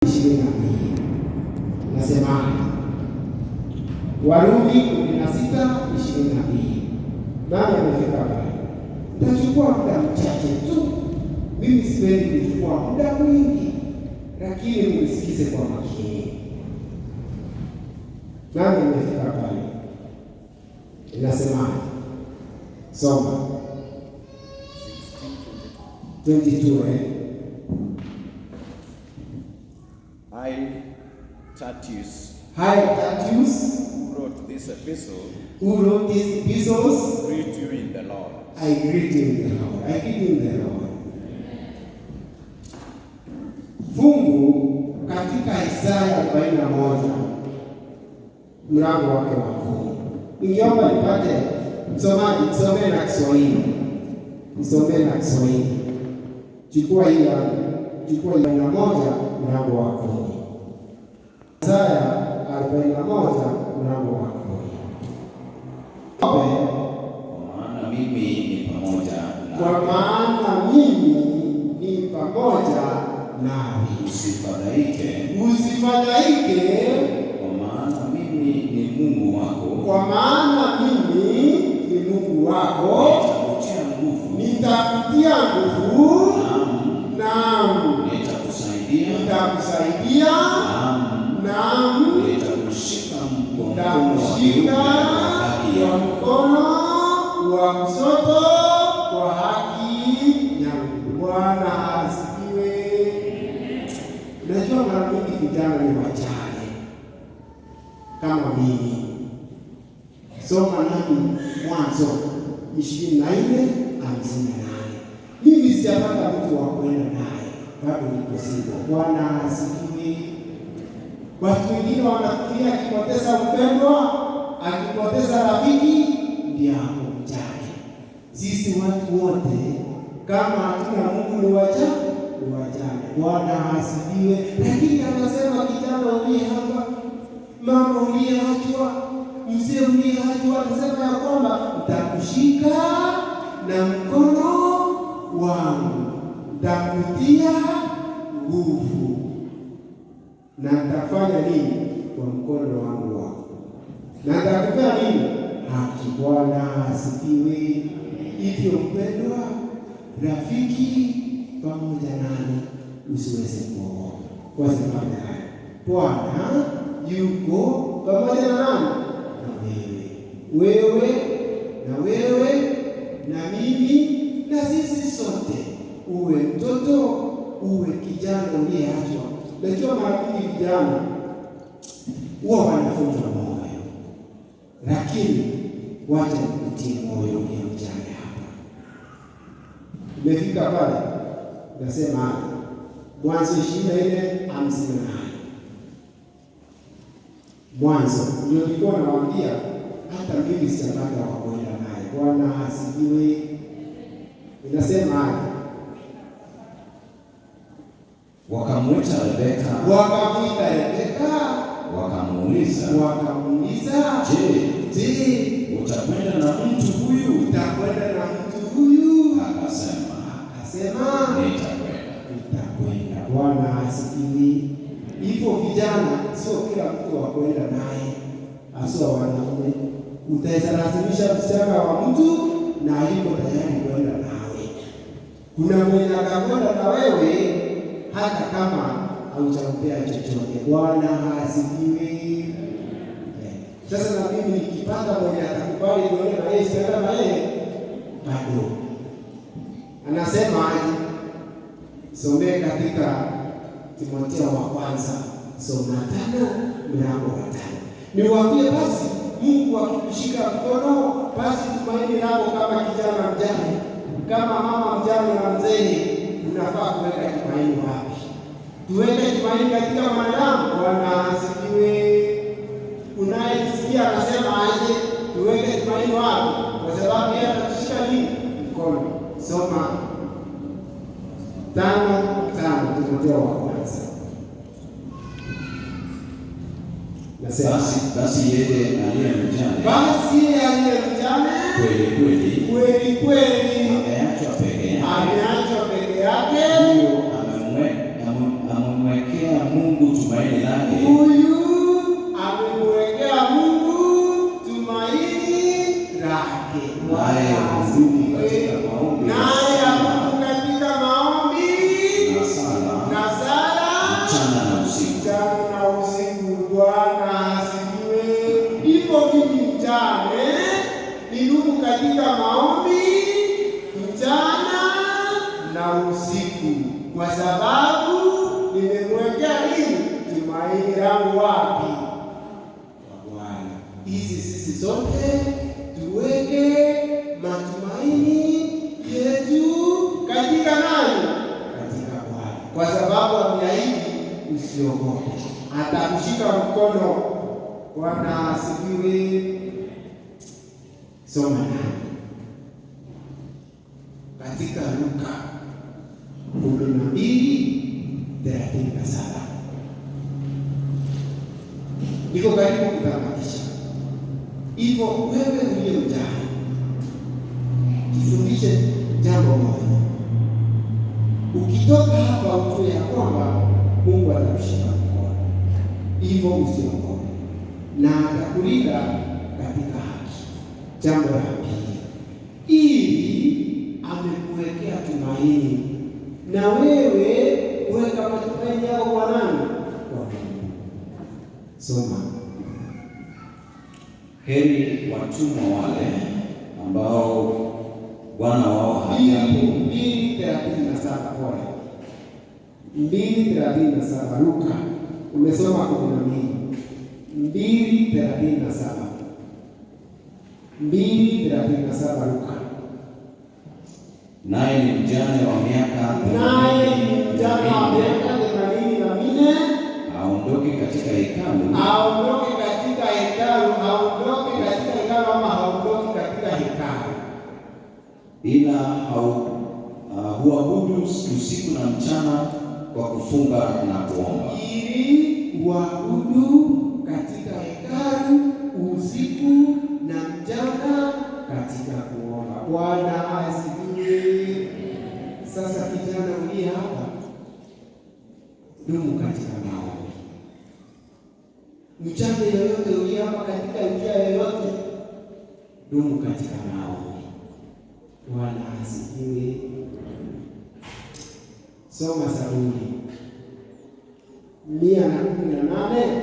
22. Nasema Warumi 16:22. Nani amefika pale? Nitachukua muda mchache tu. Mimi sipendi kuchukua muda mwingi, lakini mnisikize kwa makini. Nani amefika pale? Inasema, soma 22, eh? I, Tertius, I, Tertius, who wrote this epistle, who wrote these epistles, greet you in the Lord. I greet you in the Lord. I greet you in the Lord. Fungu katika Isaya 41 mlango wake wa 10. Ningeomba nipate msomaji, nisomee na Kiswahili. Nisomee na Kiswahili. Chukua hii yangu. Chukua 41 mlango wa 10. Isaya 41 mlango wa 10. Kwa maana mimi ni pamoja Kwa nawe. Maana mimi ni pamoja nawe. Usifadhaike, Usifadhaike, kwa maana mimi ni Mungu wako. Kwa maana mimi ni Mungu wako. Nitakutia nguvu, Nitakutia nguvu, naam, naam, nitakusaidia, nitakusaidia, naam, naam, nitakushika kwa mkono wa nitakushika kiume kwa haki kwa yangu. mkono wa kushoto kwa haki yangu. Bwana asifiwe. Unajua, mara mingi vijana ni wajane kama mimi. Soma nami Mwanzo 24:58. Mimi sijapata mtu wa kwenda naye, bado niko single. Bwana asifiwe. Watu wengine wanafikiria akipoteza mpendwa, akipoteza rafiki, ndiye ako mjane. Sisi watu wote kama hatuna Mungu ni wajane. Bwana asifiwe. Lakini anasema kijana uliye hapa, mama uliyeachwa, mzee uliyeachwa, anasema ya kwamba nitakushika na mkono wangu, nitakutia nguvu na nitafanya nini kwa mkono wangu wako, na nitakupea nini? Haki. Bwana asifiwe. Hivyo mpendwa rafiki, pamoja nami usiweze kuogopa, kwa sababu haya Bwana yuko pamoja na nani? Na wewe, wewe na wewe na mimi na sisi sote, uwe mtoto uwe kijana uliyeachwa. Najua mara nyingi vijana huwa wanavunjwa moyo, lakini wacha nikutie moyo uliye mjane hapa. Umefika pale, nasema Mwanzo 24:58. Mwanzo ndio nilikuwa nawaambia, hata mimi sijapata wa kwenda naye. Bwana asifiwe. Inasema haya, Wakamwita Rebeka, wakamwita Rebeka, wakamuuliza, wakamuuliza, "Je, je, utakwenda na mtu huyu?" Utakwenda na mtu huyu? Akasema, Akasema, "Nitakwenda." "Nitakwenda." Bwana asifiwe. Hivyo vijana, sio kila mtu wa kwenda naye, haswa wanaume. Utaweza lazimisha msichana wa mtu na yuko tayari kwenda nawe. Kuna mwenye atakwenda na wewe hata kama haujampea chochote. Bwana asifiwe. Eh, sasa na mimi nikipata mwenye atakubali kuenda na yeye, sitaenda na yeye bado. Anasema aje? Somee katika Timotheo wa kwanza sura 5 mlango wa 5. Niwaambie basi, Mungu akikushika mkono, basi tumaini lako kama kijana mjane, kama mama mjane na mzee, unafaa kuweka tumaini wapi? Tuweke tumaini katika mwanadamu? Bwana asifiwe. Unayesikia anasema aje? Tuweke tumaini wapi? Kwa sababu yeye atatushika nini? Mkono. Soma 5:5 Timotheo wa kwanza. Nasema Basi yeye aliye mjane basi yeye aliye mjane kweli kweli kweli kweli ameachwa peke yake, ameachwa peke yake, huyo amemwekea Mungu Mungu tumaini lake, Huyu amemwekea Mungu tumaini lake. Naye hudumu katika maombi Naye adumu katika maombi na sala na sala mchana na usiku. mchana na usiku. Bwana asifiwe. Hivyo mimi mjane nidumu katika maombi mchana na usiku, kwa sababu nimemwekea nini tumaini langu wapi? Kwa Bwana. Hizi sisi sote tuweke matumaini yetu katika nani? Katika Bwana, kwa sababu ameahidi usiogope, atakushika mkono. Bwana asifiwe. Soma nani katika Luka 12:37. Niko karibu kutamatisha. Hivyo wewe uliye mjane, jifundishe jambo moja. Ukitoka hapa ujue ya kwamba Mungu atakushika mkono, hivyo usiogope, na atakulinda katika haki. Jambo la pili, ili amekuwekea tumaini, na wewe weka matumaini yako kwa nani? Kwa Mungu. Soma. Heri watumwa wale ambao bwana wao hajapo 2:37, pole. 2:37 Luka. Umesoma 12. 2:37. 2:37 Luka. Naye ni mjane wa miaka Naye ni mjane wa miaka 84, aondoke katika hekalu aondoke katika hekalu, aondoke katika hekalu ama haondoki katika hekalu, ila huabudu usiku na mchana kwa kufunga na kuomba. Ili uabudu katika hekalu usiku na mchana katika kuomba. Bwana asifiwe. Sasa kijana uliye hapa, dumu katika maombi. Mjane yoyote uliye hapa katika njia yoyote, dumu katika maombi. Bwana asifiwe. Soma Zaburi 118,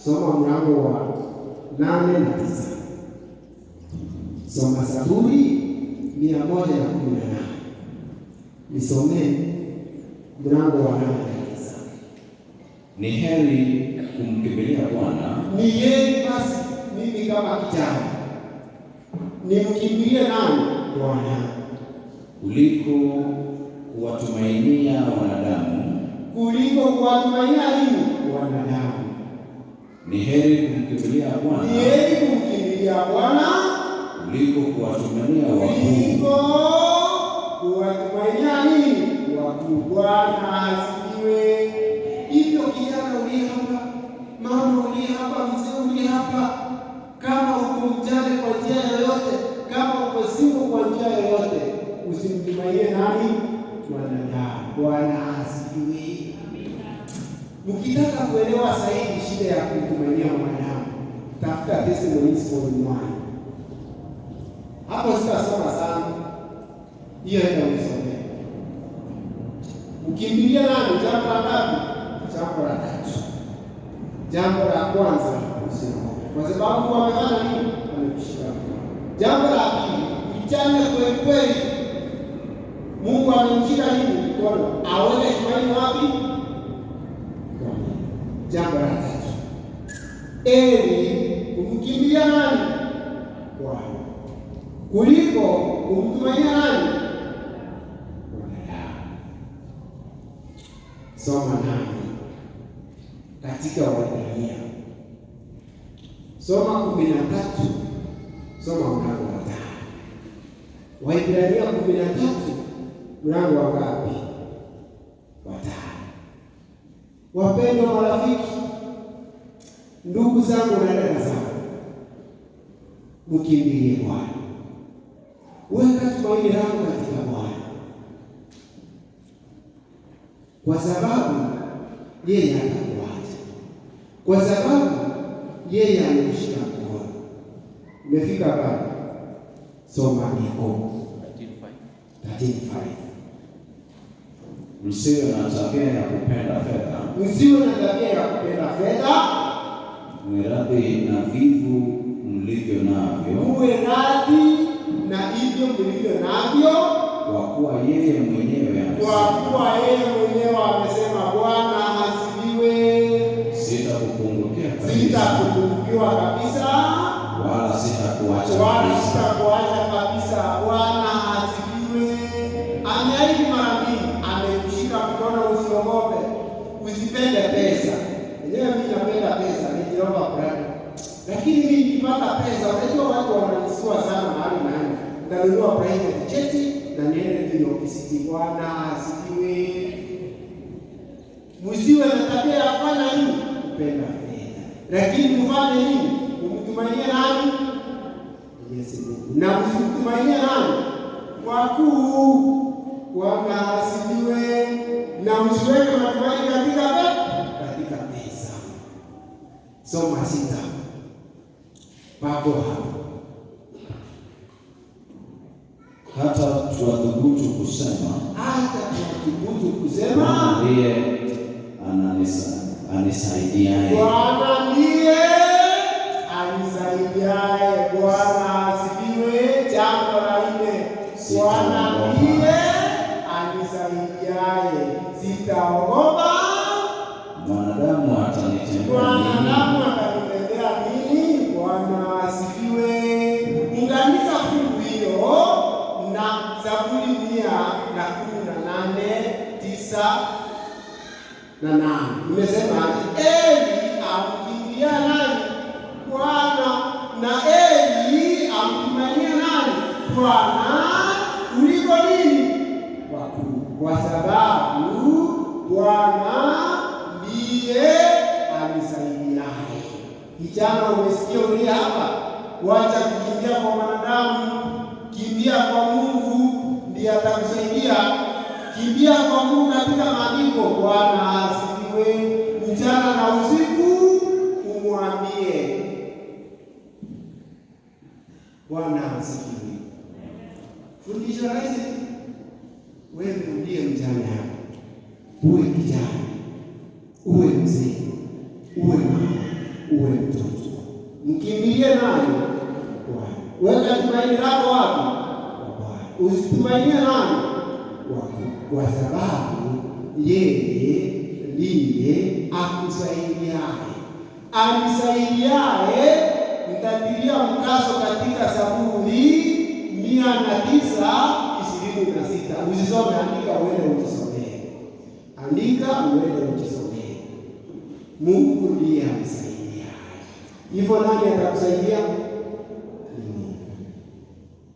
soma mlango wa 8 na 9. Soma Zaburi 118, nisomee mlango wa 8 na 9. Ni heri kumkimbilia Bwana Ni yeye basi, mimi kama kijana nimkimbilie nani? Bwana, kuliko kuwatumainia wanadamu. Kuliko kuwatumainia nini? Wanadamu. Ni heri kumkimbilia Bwana Ni heri kumkimbilia Bwana kuliko kuwatumainia wakuu. kuliko kuwatumainia nini? Wakuu. Bwana asifiwe. Hivyo kijana uliye hapa, mama uliye hapa, mzee uliye hapa, kama uko mjane kwa njia yoyote, kama uko single kwa njia yoyote, usimtumainie nani? Mwanadamu. Bwana asifiwe. Mkitaka kuelewa zaidi shida ya kumtumainia mwanadamu, tafuta Testimonies volume 1. Hapo sitasoma sana, hiyo enda uisomee. Ukimbilia nani? Jambo la ngapi? Jambo la tatu. Jambo la kwanza, usiogope, kwa sababu Mungu amefanya nini? Amekushika mkono. Jambo la pili, mjane kweli kweli, Mungu amemshika nini? Mkono. Aweke tumaini wapi? Kwa Mungu. Jambo la tatu, heri kumkimbilia nani? Bwana, kuliko kumtumainia nani? Mwanadamu. Soma nani katika Waebrania, soma 13, soma mlango wa 5. Waebrania 13 mlango wa ngapi? Wa 5. Wapendwa marafiki, ndugu zangu na dada zangu, mkimbilie Bwana. Weka tumaini lako katika Bwana, kwa sababu Yeye hatakuacha kwa sababu yeye amekushika mkono. Umefika pale, soma andiko 13:5. Msiwe na tabia ya kupenda fedha, Msiwe na tabia ya kupenda fedha, mwe radhi na vivu mlivyo navyo, muwe radhi na hivyo mlivyo navyo, kwa kuwa yeye mwenyewe kwa amesema, kuwa yeye mwenyewe amesema, Bwana asifiwe, sitakupungukia kabisa, sitakupungukiwa kabisa, wala sitakuacha wala kabisa. sitakuacha kabisa. Bwana asifiwe. Ameahidi mara mbili, amekushika mkono, usiogope, usipende pesa. Enyewe mimi napenda pesa, ni Jehova brother. Lakini mimi nikipata pesa, unajua watu wananisua sana mahali naenda, nitanunua private jet na niende New York City. Bwana asifiwe. Msiwe na tabia ya kufanya nini? Kupenda fedha, lakini mfanye nini? Umtumainie nani? Mwenyezi Mungu. Na msimtumainie nani? Wakuu. Bwana asifiwe. Na msiweke matumaini katika pesa. Soma 6 papo hapo. Hata tuwathubutu kusema, Hata tuwathubutu kusema, Bwana ndiye anisaidiaye, Bwana ndiye anisaidiaye. Bwana asifiwe. Jambo la nne, Bwana ndiye anisaidiaye, sitaogopa. Mwanadamu atanitendea nini? Mwanadamu atanitendea nini? Bwana asifiwe. Unganisha fungu hiyo na Zaburi 118, 9 na 8. Nimesema heri amkimbilia nani? Bwana. Na heri amtumainia nani? Bwana kuliko nini? Wakuu, kwa sababu Bwana ndiye anisaidiaye. Kijana, umesikia ulia hapa? Wacha kukimbia kwa mwanadamu, kimbia kwa Mungu, ndiye atakusaidia. Kimbia kwa Mungu katika maandiko. Bwana asifiwe. Mchana na usiku umwambie. Bwana asifiwe. Fundisho rahisi tu. Wewe ndiye mjane hapa, uwe kijana, uwe mzee, uwe mama, uwe mtoto, mkimbilie nani? Bwana. Weka tumaini lako wapi? Kwa Bwana. Usitumainie nani? Wakuu, kwa sababu yeye ndiye akusaidiaye. Anisaidiaye, nitatilia mkazo katika Zaburi 109:26. Usisome, andika uende ujisomee. Andika uende ujisomee. Mungu ndiye anisaidiaye. Hivyo nani atakusaidia? Ni Mungu.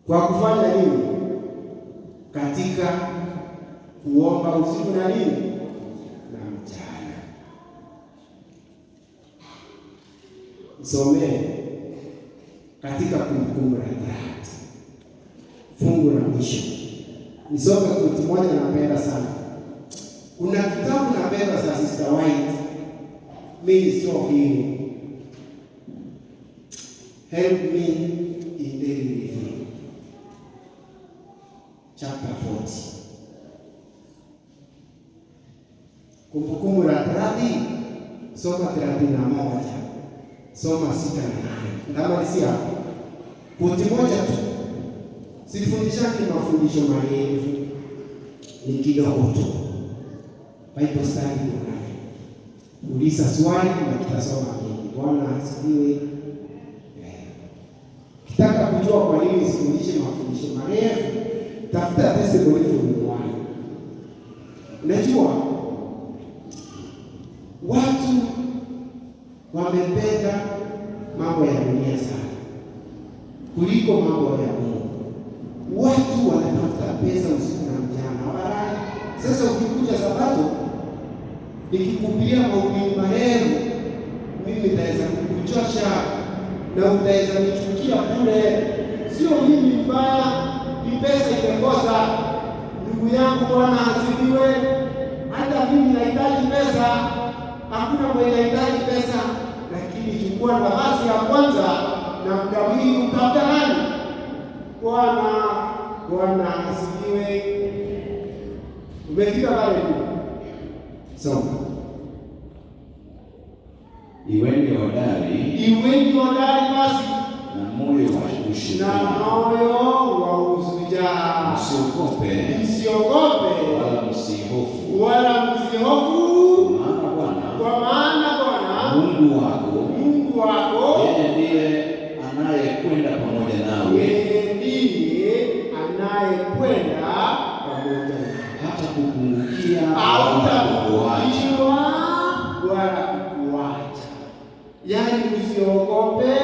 Kwa kufanya nini? Katika kuomba usiku na nini? Na mchana. Nisomee katika Kumbukumbu la Torati fungu la mwisho. Nisome kitu moja napenda sana. Kuna kitabu napenda cha Sister White, Ministry of Healing. Help me in daily living. Chapter 40. Kumbukumbu la Torati, soma 31. Soma 6 na 8. Nitamalizia hapo. Pointi moja tu. Sifundishaki mafundisho marefu, ni kidogo tu. Bible study unayo. Uliza swali na tutasoma mengi. Bwana asifiwe. Kitaka kujua kwa nini sifundishe mafundisho marefu, tafuta testimony from one. Unajua watu wamependa mambo ya dunia sana kuliko mambo ya Mungu. Watu wanatafuta pesa usiku na mchana, hawalali. Sasa ukikuja Sabato nikikuhubiria mahubiri marefu, mimi nitaweza kukuchosha na utaweza nichukia bure. Sio mimi mbaya, ni pesa imekosa. Ndugu yangu, Bwana asifiwe. Hata mimi nahitaji pesa. Hakuna mwenye hitaji pesa, lakini chukua nafasi ya kwanza na muda mwingi utafuta nani? Bwana. Bwana asifiwe. Umefika pale tu. Soma. Iweni hodari Iweni hodari basi na moyo wa na ushujaa, moyo wa ushujaa, msiogope msiogope wala msihofu, wala msihofu, maana Bwana kwa maana Bwana Mungu wako Mungu wako yeye ndiye anayekwenda pamoja nawe, yeye ndiye anayekwenda pamoja nawe, hata kupungukia wala kukuacha. hautapungukiwa wala kukuacha. Yaani usiogope,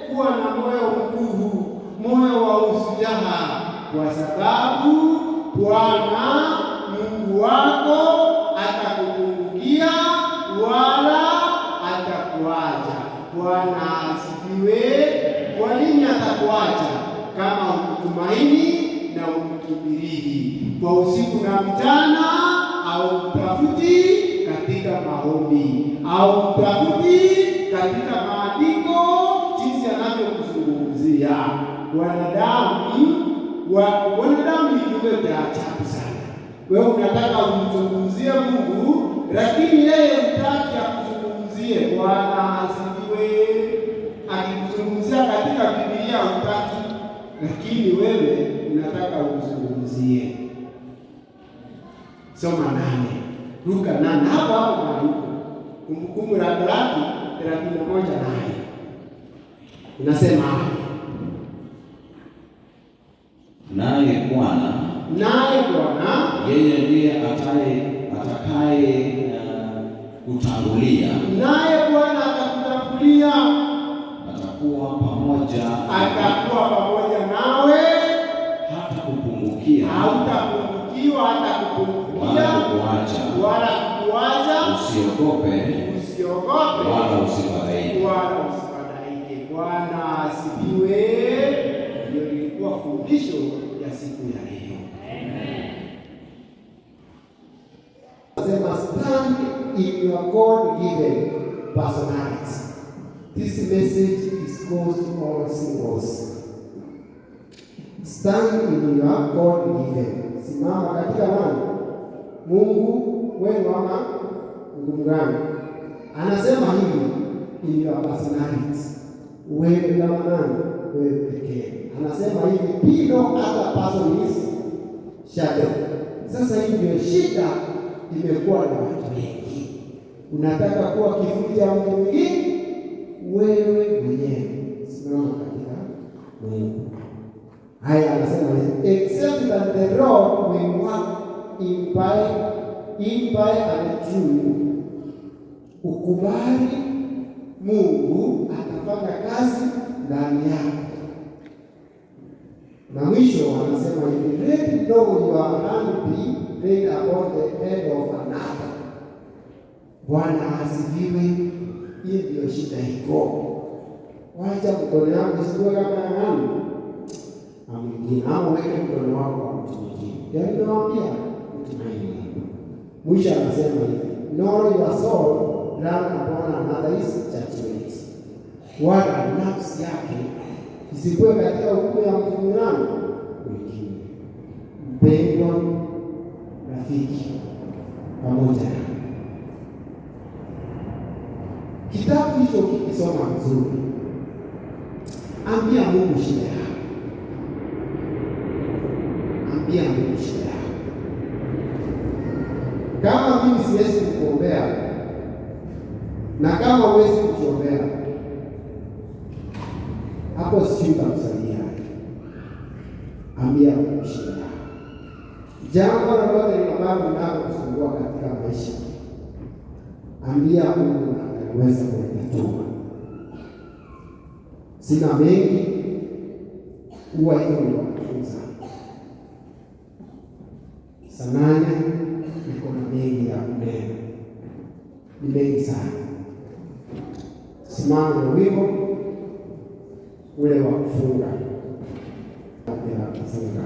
kuwa na moyo mkuu, moyo wa ushujaa, kwa sababu Bwana Mungu wako atakupungukia wala atakuacha. Bwana asifiwe. Kwa nini atakuacha? Kama ukutumaini na umkimbilii kwa usiku na mchana, au mtafuti katika maombi, au mtafuti katika maandiko, jinsi anavyokuzungumzia. Wanadamu ni kiumbe cha ajabu sana. Wewe unataka umzungumzie Mungu, lakini yeye hutaki akuzungumzie. Bwana asifiwe. Akikuzungumzia katika Biblia hutaki, lakini wewe unataka umzungumzie. Soma 8, Luka 8 hapo hapo maandiko, Kumbukumbu la Torati 31:8 inasema, Naye Bwana naye Bwana yeye ndiye atakaye kutangulia, naye Bwana atakutangulia, atakuwa pamoja, atakuwa pamoja nawe, hata kupungukia hautapungukiwa hata kupungukia wala kukuacha. wala kukuacha. Usiogope Usiogope wala usifadhaike. wala usifadhaike. Bwana asifiwe. Ndio lilikuwa fundisho ya siku ya leo. Sema, stand in your God given personality. This message is goes to all singles. Stand in your God given. Simama katika nani? Mungu wenu ama Mungu gani? Anasema hivi, in your personality. Wewe kama nani? Wewe pekee. Anasema hivi, be no other person is shadow. Sasa hii ndio shida imekuwa na watu wengi. Unataka kuwa kivuli cha mtu mwingine, wewe mwenyewe simama katika Mungu. Haya, anasema hivi, except that the Lord will work in by and through you. Ukubali Mungu atafanya kazi ndani yako. Na mwisho anasema hivi, let not your hand be laid upon the head of another. Bwana asifiwe. Hii ndio shida iko. Wacha mkono yako isikuwe kama ya nani na mwingine, ama uweke mkono wako kwa mtu mwingine. Yaani nawaambia mtumaini Mungu. Mwisho anasema hivi, nor your soul run upon another's judgment, wala nafsi yake isikuwe katika hukumu ya mtu mwingine. Mpendwa rafiki, pamoja na kitabu hicho ukikisoma vizuri, ambia Mungu shida yako, ambia Mungu shida yako. Kama mimi siwezi kukuombea na kama huwezi kujiombea, hapo sijui nitakusaidia. Ambia Mungu shida yako. Jambo lolote ambalo linalokusumbua katika maisha, ambia Mungu na ataweza kulitatua. Sina mengi, huwa hivyo niliwafunza. Saa 8 niko na mengi ya kunena, ni mengi sana. Simama na wimbo ule wa kufunga, ya kufunga.